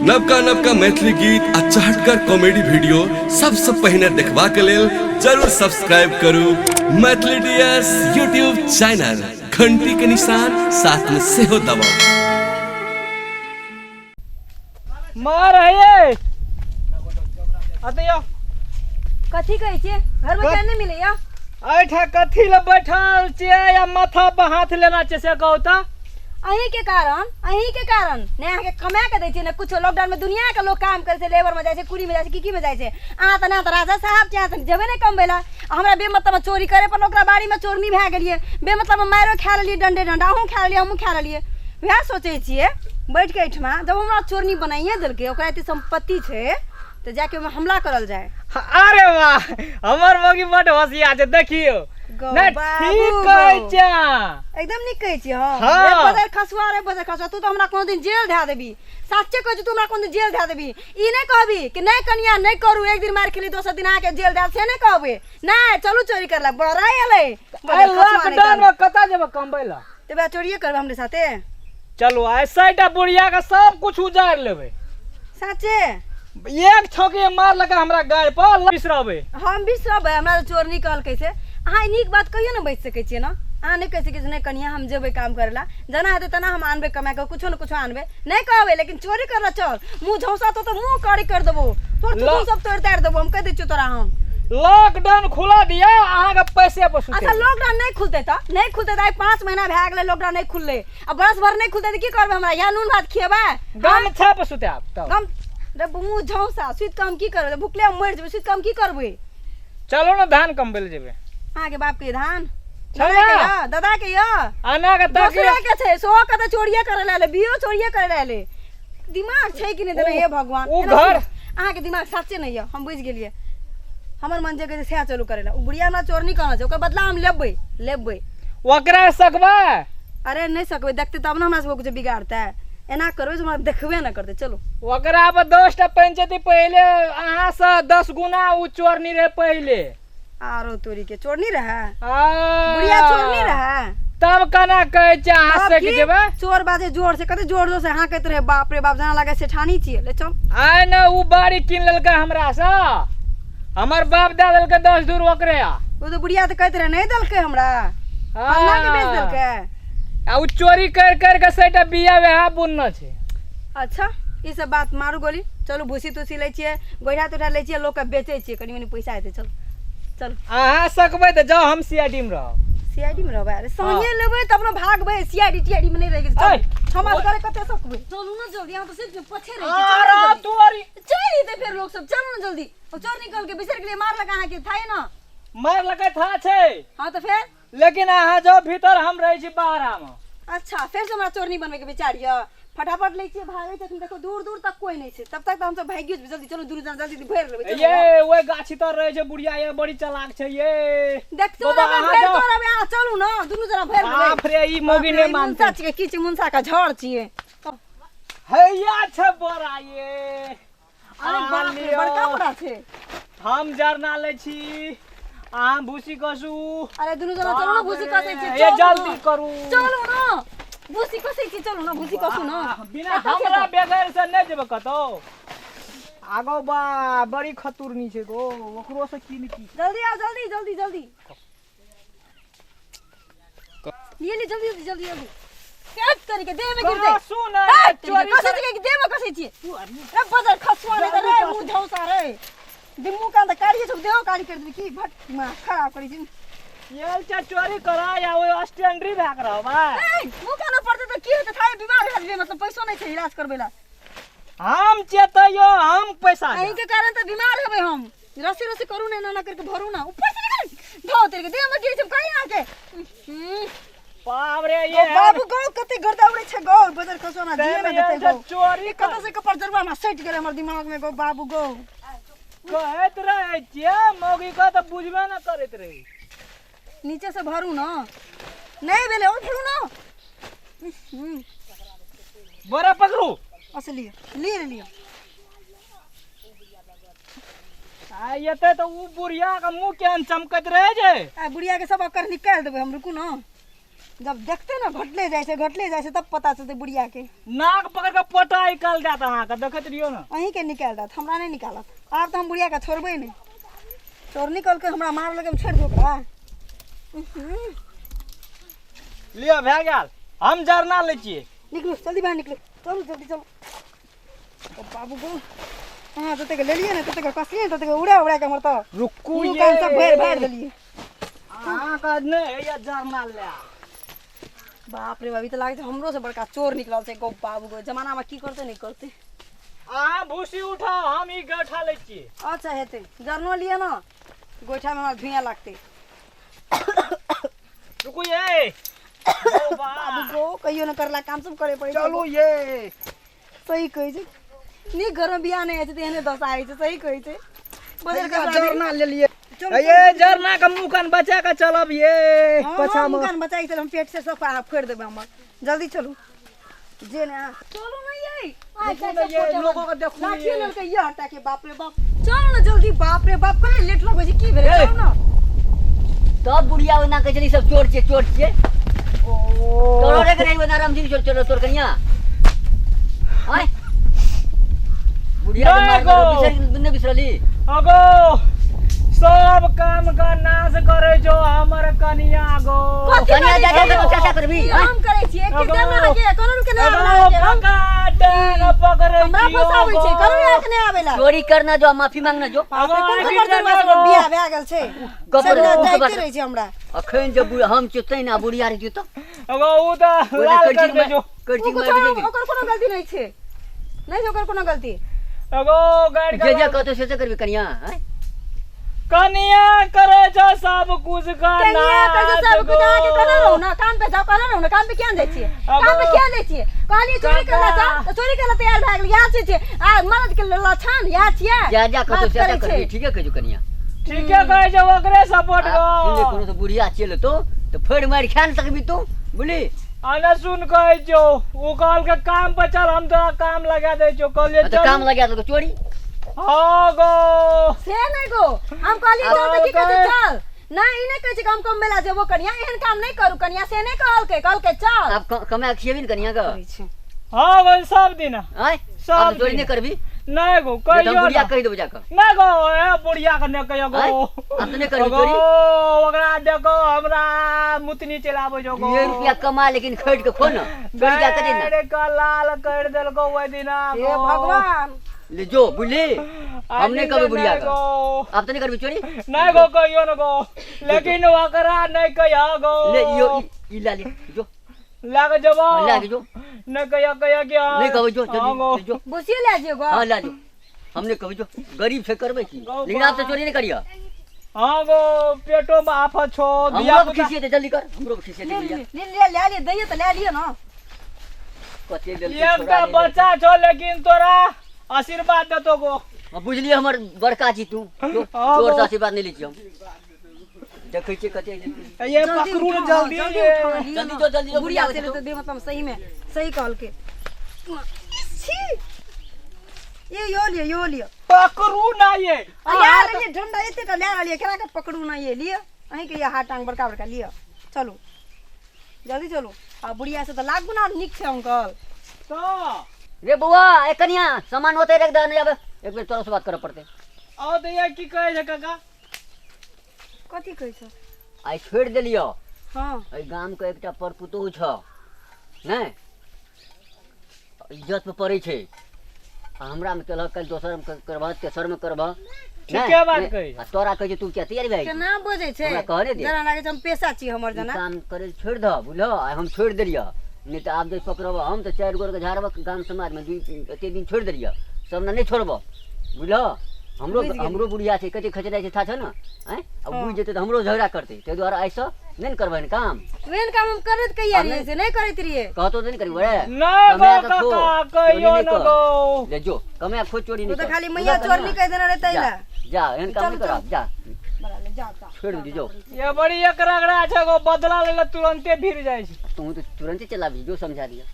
नवका नवका मैथिली गीत आ चहटगर कॉमेडी वीडियो सबसँ पहिने देखबाक लेल जरूर सब्सक्राइब करू मैथिली डीएस यूट्यूब चैनल। घंटी के निशान साथ में सेहो दबाउ। मार है ये अते यो। कथी कहै छियै? घर में चैन नहीं मिलैया? ऐठा कथी ले बैठल छियै या माथा पर हाथ लेना छै से कहू तऽ। अहीं के कारण, अहीं के कारण ने अहाँ के कमा के दै छियै ने कुछो। लॉकडाउन में दुनिया के लोग काम करै छै, लेबर में जाइ छै, कुड़ी में जाइ छै, की की में जाइ छै। अहाँ तऽ ना तऽ राजा साहब छै, अहाँ तऽ जेबै नहि कमबै लए। आ हमरा बेमतलब में चोरी करे पर ओकरा बाड़ी में चोरनी भए गेलियै, बेमतलब में मारियो खा लेलियै, डंडे डंडा अहूँ खा लेलियै, हमहूँ खा लेलियै। वएह सोचै छियै बैठ के एहिठमा, जब हमरा चोरनी बनाइए देलकै, ओकरा एते सम्पत्ति छै तऽ जाके ओहिमे हमला करल जाय। अरे वाह, हमर मौगी बड होशियार छै, देखियौ। गौ नहि, बाबू ठीक कहै गौ। छै अहाँ। एकदम नीक कहै छियै हम। हाँ। रे बजर खसुआ, रे बजर खसुआ, तू तऽ हमरा कोनो दिन जेल धए देबी। साच्चे कहै छी, तू हमरा कोनो दिन जेल धए देबी। ई नहि कहबी कि नहि कनिया नहि करू, एक दिन मारि खेली दोसर दिन अहाँके जेल धए, से नहि कहबै। नहि चलू चोरी करला, बड़ा एलै बजर आइ खसुआ नहि लॉकडाउन तहन। में कतऽ जेबै कमबै लए? तऽ वएह चोरिये करबै हमरे साथे। चलू आइ सैटा बुढ़िया के सब कुछ उजाड़ि लेबै। साचे? एक छौकी मार लगा हमरा गाड़ पर बिसरबै। हम बिसरबै? हमरा तऽ चोरनी कहलकै से। अहाँ ई नीक बात कहियो ने बचि सकै छियै ने। अहाँ नहि कहि सकै छियै नहि कनिया हम जेबै काम करै लए, जेना हेतै तेना हम आनबै कमा कऽ, कुछो ने कुछो आनबै। नहि कहबै, लेकिन चोरी करऽ चल, मुँह झौसा तो मुँह कारी कर देबो तोर, थुथुन सब तोड़ि ताड़ि देबो, हम कहि दै छियौ तोरा हम। लॉकडाउन खुला दिया अहाँके पैसे पर सुते। अच्छा लॉकडाउन नहि खुलतै तऽ नहि खुलतै तऽ आइ 5 महीना भए गेलै लॉकडाउन नहि खुललै, आ बरस भर नहि खुलतै तऽ की करबै? हमरा इएह नून भात खिएबै? गमछा पर सुतायब तब। गम रे मुँह झौसा, सुति कऽ हम की करबै? भुखले हम मरि जेबै, सुति कऽ हम की करबै? चलू ने धान कमबै लए जेबै। अहाँके बाप के धान? छै दादा के ना? यऽ, दादा के यऽ। आना के ताकि दोसरे के छै, सेहो कतऽ चोरिये करै लए एलै, बियो चोरिये करै लए एलै। दिमाग छै कि नहि देने? हे भगवान, उ एना घर- सुनू, अहाँके दिमाग सच्चे नहि यऽ, हम बुझि गेलियै। हमर मन जे कहै छै सएह चलू करै लए। ओ बुढ़िया हमरा चोरनी कहने छै, ओकर बदला हम लेबै, लेबै। ओकरा सकबै? अरे नहि सकबै, देखतै तब ने हमरा सबके कुछ बिगाड़तै। एना करबै जे हमरा देखबे नहि करतै। चलू। ओकरा पर 10टा पंचायती पहिले अहाँ से 10 गुना उ चोरनी रहे पहिले। आरो तोरी के चोरनी रहे? आ बुढ़िया चोरनी रहे? तब केना कहै छै अहाँ तब सक की? जेबै? चोर बाजे जोर से, कते जोर जोर से हाँकैत रहे, बाप रे बाप, जेना लागे सेठानी छियै। ले चल। आइ ने उ बाड़ी कीन लेलकै हमरा से, हमर बाप दए देलकै 10 दूर ओकरे। आ ओ तऽ बुढ़िया तऽ कहैत रहे नहि देलकै हमरा, फल्लाँ के बेच देलकै। आ उ चोरी कर कर के सैटा बिया वएह बुनने छै। अच्छा ई सब बात मारू गोली, चलू भूसी तूसी लै छियै, गोइठा तोइठा लै छियै, लोकके बेचै छियै, कनि मनि पैसा हेतै। चलू चलू। अहाँ सकबै तऽ जाउ, हम सीआईडी में रहब। सीआईडी में रहबै? अरे संगे लेबै तब ने भागबै, सीआईडी टीआईडी में नहि रहै के छै। ऐ, चलू, हम असगरे कते सकबै? चलू ने जल्दी, अहाँ तऽ सिर्फ पछे रहै छियै। चलू ने अरे जल्दी। तोरी चलि जेतै फेर लोक सब, चलू ने जल्दी। ओ चोर निकल के बिसरि गेलियै, मारलक अहाँके थाहे न। मारलकै था छै। हाँ तऽ फेर? लेकिन अहाँ जाउ भीतर, हम रहै छी बाहरा में। अच्छा फेर से हमरा चोरनी बनबै के विचार यऽ? फटाफट लै छियै, भागै छथिन। देखो दूर दूर तक कोई नहि छै, तब तक तऽ हमसब भागियो जेबै। जल्दी चलू, दुनू जना जल्दी भरि लेबै, चलू। ये ओहि गाछी तर रहै छै बुढ़िया, ये बड़ी चालाक छै ये। देखतो बाबा, रहबै, अहाँ भरि जाउ। तो रहबै। अहाँ चलू ने, दुनू जना भरि लेबै। बाप रे, ई मौगी नहि बाप रे, ई मानतै। मुनसा छियै की छियै? मुनसा के झड़ छियै। हैया छै बड़ा ये। अरे बाप रे, लियौ। बड़का बड़ा छै। हम जरना लै छी, अहाँ भूसी कसू। अरे दुनू जना चलू ने, भूसी कसै छी। ये चलू ने। जल्दी करू। चलू ने, भूसी कसै छी, चलू ने, भूसी कसू ने। बिना कतऽ छै हमरा तऽ? बेगर से नहि जेबै कतौ। आगो बा बड़ी खतुरनी छै गो, ओकरो से की ने की। जल्दी आओ, जल्दी जल्दी जल्दी। लिए लिए, जल्दी जल्दी जल्दी जल्दी। कट करके देह में गिरते। कसू ने, कट चोरी कसै छियै कि देह में कसै छियै? रे बजर खसुआ रे, रे मुँह झौसा रे, दिम्मू कान तऽ कारिये छौ, देहो कारी कर देबी की? भट दिमाग खराब करै छी। येल चा चोरी करा या ओइ स्टैंडरी भए के रहबै। ए मुँह कान पड़तै तऽ की हेतै? थाहे बीमार भए जेबै, मतलब पैसो नहि छै इलाज करबै ला। हम चेतैयो, हम पैसा देब। अहीं के कारण तऽ बीमार हेबै हम। रस्सी रस्सी करू ने, एना एना करके भरू ना, ऊपर से निकल धो तेरे के देह में गिर जब कहीं आके। बाप रे, ये बाबू गौ कते गर्दा उड़ै छै गौ, बजर खसो ना जिए ना देते गौ। चोरी कतऽ से कपड़ जरुआ में सटि गेलै हमर दिमाग में गौ बाबू गौ। कहैत रहै छियै मौगी के तऽ बुझबे न करैत रहै। नीचे से भरू ना, नहीं भेलै और भरू ना। बोरा पकड़ू। अच्छा लिअ लिअ लिअ। आ एते तऽ उ बुढ़िया के मुँह केहन चमकैत रहै छै। आ बुढ़िया के सब अकर निकालि देबै हम, रुकू ना। जब देखते ने घटले जाइ छै, घटले जाइ छै, तब पता चलतै बुढ़िया के। नाक पकड़ के पोटा निकाल देत अहाँके, देखैत रहियौ ने। अहीं के निकालि देत, हमरा नहि निकालत। आब तऽ हम बुढ़िया के छोड़बै नहि। चोर निकल के हमरा मारलक, हम छोड़ि देब ओकरा। लिअ भए गेल, हम जरना लै छियै। निकलू जल्दी, बाहर निकलू, चलू जल्दी चलू। ओ बाबू गो, अहाँ जतेक लेलियै ने ततेक कसलियै ने ततेक उड़ा उड़ा के हमर तऽ रुकू, मुँह कान सब भरि भरि देलियै। अहाँके नहि होइए जरना लए। बाप रे बाप, ई तऽ लागै छै हमरो से बड़का चोर निकलल छै। गो बाबू गो, जमानामे की करतै नहि करतै। अहाँ भूसी उठाउ, हम ई गोइठा लै छियै। अच्छा हेतै, जरनो लिअ ने, गोइठामे हमरा धुइयाँ लागतै। रुकू ये बाबू गो, कहियो ने करला काम सब करे पड़ै छै। चलू ये। सही कहै छै, नीक घरमे बियाह नहि होइ छै तऽ एहने दशा होइ छै। सही कहै छै, बदल के जरना लेलियै। चलू। ये जरना के मुँह कान बचा के चलब ये। पछा मुँह कान बचा के चलब, हम पेट से सब फोड़ि देबै हमर। जल्दी चलू जे ने, अहाँ चलू ने ये। देखू ने ये, लोगो के देखू ने लाठियो ये। लेलकै ये हटा के। बाप रे बाप, चलू ने जल्दी। बाप रे बाप, कते लेट लगै छै, की भेलै? ए। चलू ने। तब बुढ़िया ओना कहै छलै सब चोर छियै, चोर छियै। ओ तोरो रे करे ओना रामजी चोर चोर चोर कनिया आय बुढ़िया के नहीं मार गो। बिसर नहि बिसरली। अगो सब काम का नाश करे जो हमर कनिया गो। कथी कनिया करै जा जा छियै? के चर्चा करबी ई आँय? हम करै छियै कि अगो। देना के कोनो के नहि अगो आबैला के हम पका टांग पकड़े हमरा फसाबै छै, कोनो अहाँके नहि आबैला। चोरी करना जो, माफी मांगना जो। बाप रे, कोन अगो, खबर आबि देलक? गेल गो। बियाह भए गेल छै। गप सब गप जाइते बात। रहै छै हमरा। अखन जब हम छियै ना बुढ़िया रही तो अगो उ तऽ लाल कर दे जो। करची ओ मारि कुछो देबै। ओकर कोनो गलती नहि छै, नहि छै ओकर कोनो गलती। अगो गाड़ि जे जे के कहतो से से करबी कनिया आँय? कनिया करे जो सब कुछ का कनिया करै छै नाश सब कुछ। अहाँके गो। कहने रहू ने काम पे जाउ, कहने रहू ने काम पे किया नहि जाइ छियै? काम पे किया जाइ छियै? कहलियै चोरी काका। करला जाउ तऽ चोरी करला तैयार भए गेल। इएह चीज छै आ मर्द के लक्षण इएह छियै। जा जा कहतो बात से से करै छै। करबी, ठीके कहै छौ कनिया। ठीके कहै छै, ओकरे सपोर्ट आ, गो। सुन ले, कोनो तो बुढ़िया चल तो तो फेर मारि खा ने सकबी तू बुझली। आने सुन कहै छौ, उ कहल के काम पर चल, हम तोरा काम लगा दै छौ। कहलियै आ तो काम चल। लगा देलको चोरी। हाँ गो। से नहि गो, हम कहलियै चल तऽ की कहै छै चल। नहि, ई नहि कहै छै कि हम कमबै ला जेबो कनिया, एहन काम नहि करू कनिया, से नहि कहलकै, कहलकै चल। आब कमा के खियेबी ने कनिया के? करै छै। हाँ गो, सब दिन। आँय? सब आब तो चोरी दिन। नहि करबी? नहीं गो। नहीं तो हम कहियो बुढ़िया ना। कहि देबो जाकऽ। नहीं गो, ए बुढ़िया के नहीं कहियो गो। आँय? आब तो नहि करबी गो चोरी? ओकरा देखो, हमरा मुतनी चलाबै जो गो। ये रुपया कमा लेकिन खरीद के खो ना, चोरी क्या करे ना। गाड़ि के लाल कर देलको ओहि दिना हे गो। भगवान। ले जो बुझली, हम नहीं करबे बुढ़िया नहीं के। गो। आब तो नहीं करबी चोरी? नहीं गो, कहियो न गो, लेकिन ओकरा नहीं कहियो गो। ले यो ई ला ले जो। लाग जबो। हाँ, ला के जो। नहीं कहियो, कहियो कि हाँ। नहीं कहबे जो हाँ गो। जल्दी जो। भुसियो लए जियौ गो। हाँ ला जो, हम नहीं कहबे जो, गरीब से करबे की, गौ लेकिन आप तो बा। चोरी नहीं करियो। हाँ गो, पेटो में आफत छो धिया हमरो पुता। खिसिए जल्दी कर, हमरो खिसिए ले बुढ़िया। ले ले ले ले दैयो तऽ लए लिअ ने। कथी देलकै एकटा छोड़ा ले। बच्चा छो, लेकिन तोरा आशीर्वाद देतो गो। हाँ, बुझलियै हमर बड़का छी तू जो, हाँ चोर गो। से आशीर्वाद नहीं लै छी हम। देखै छियै कते ये जल्दी पकड़ू ने उठाउ, जल्दी जल्दी ये। उठाउ, लिअ जल्दी ने। जो, जल्दी जो, बुढ़िया बुढ़िया चलि तऽ दे, मतलब सही में सही कहलकै। छी, ये यो लिअ, यो लिअ। पकड़ू ना ये। आ लए रहलियै डंडा एते टा लए रहलियै, केना के पकड़ू ना ये। लिअ अहींके ये हाथ टांग बड़का बड़का लिअ। चलू जल्दी चलू। आ बुढ़िया से तऽ लाख गुना नीक छै अंकल। तो रे बौआ, ए कनिया, सामान ओतै राखि दे, नहि आबे एक बेर तोरा से बात करऽ पड़तै। आओ तऽ ये की कहै छै काका? कथी कहै छौ? आइ छोड़ि देलियौ। हाँ। एहि गामके एकटा पर पुतोहु छौ नहि इज्जत पे पड़ै छै, आ हमरा मे केलहक, काल्हि दोसर मे करबह, तेसर मे करबह। ठीके बात कहै आ तोरा कहै छै तू किया तैयार भए केना बजै छै? हमरा कहने दे। जेना लागै छै हम पेशा छी हमर ई जेना। काम करै छोड़ि दह, बुझलह? आइ हम छोड़ि देलियह, नहि तऽ आब जे पकड़ब हम तऽ चारि गोर के झाड़ब गाम समाजमे। एते दिन छोड़ि देलियह, सब ने नहि छोड़बह, बुझलह? हमरो बुझि गेलियै। हमरो बुढ़िया छै, कते खचराइ छै, था छै ने आँय? आ हाँ। बुझि जेतै तऽ हमरो झगड़ा करतै, ताहि दुआरे आइसँ नहि ने करबै काम। मेन काम हम करैत कहिया आ रहियै नहि- से नहि करैत रहियै। कहतो तऽ नहि करबी रे। नहीं गो कमाए के खो, काका, चोरी कहियो नहि न कर। गो। ले जो कमाए के खो, चोरी ओ नहि तऽ कर। खाली मैया बुझलह चोरनी कनिया? कहि देने रहै तै जा लए। जा, एहन काम नहि चलू, करब, जा। बड़ा ले जाओ, जाओ। छोड़ि दिजो। ये बड़ी एक रगड़ा छै गो, बदला लेले तुरंते भिड़ जाइ छै। तू तऽ तुरंते चलाबी जो, समझा दिया।